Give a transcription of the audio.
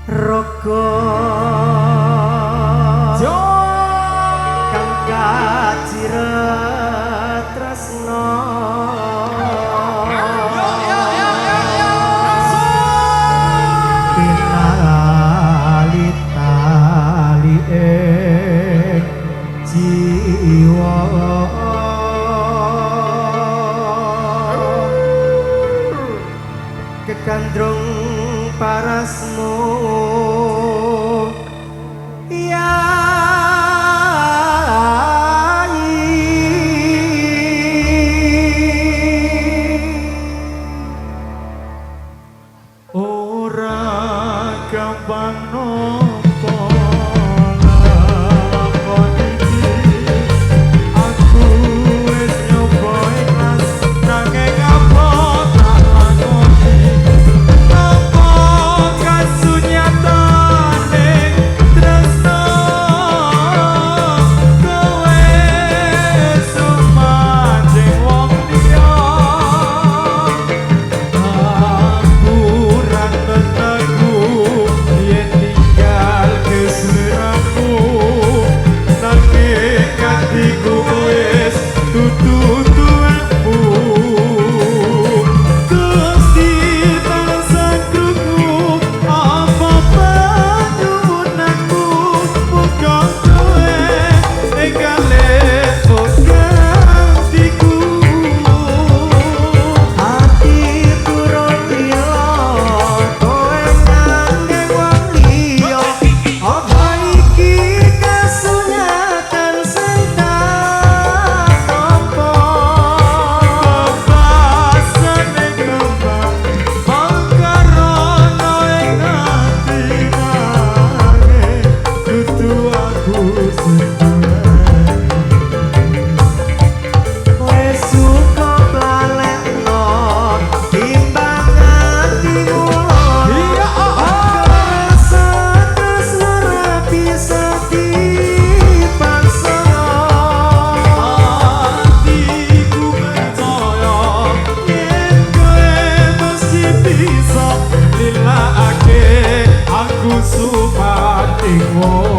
Raga kang kaciret tresna Yo yo yo yo yo. Tinali tali ing jiwa kegandrung parasmu yai Ora gampang nampa lakon iki. Aku wis nyoba ikhlas nanging apa tak lakoni. Apa kasunyatane tresno kowe sumanjing wong liya. Aku ra tetegu yen tinggal kesliramu nanging atiku wis dudu duwemu. Gusti tansah krungu apa panyuwunanku, muga kowe enggal gantiku. Ati turun lila kowe nggandeng wong liya, apa iki kasunyatan sing tak tampa? Bebasane kembang mangkarono ing ati nanging dudu aku sing duweni. Wis cukup lalekno timbang atimu lara. Iya, oh, oh. Rasa tresno ra bisa dipaksa. Atiku percaya yen kowe mesti bisa lilakake aku sumating wong.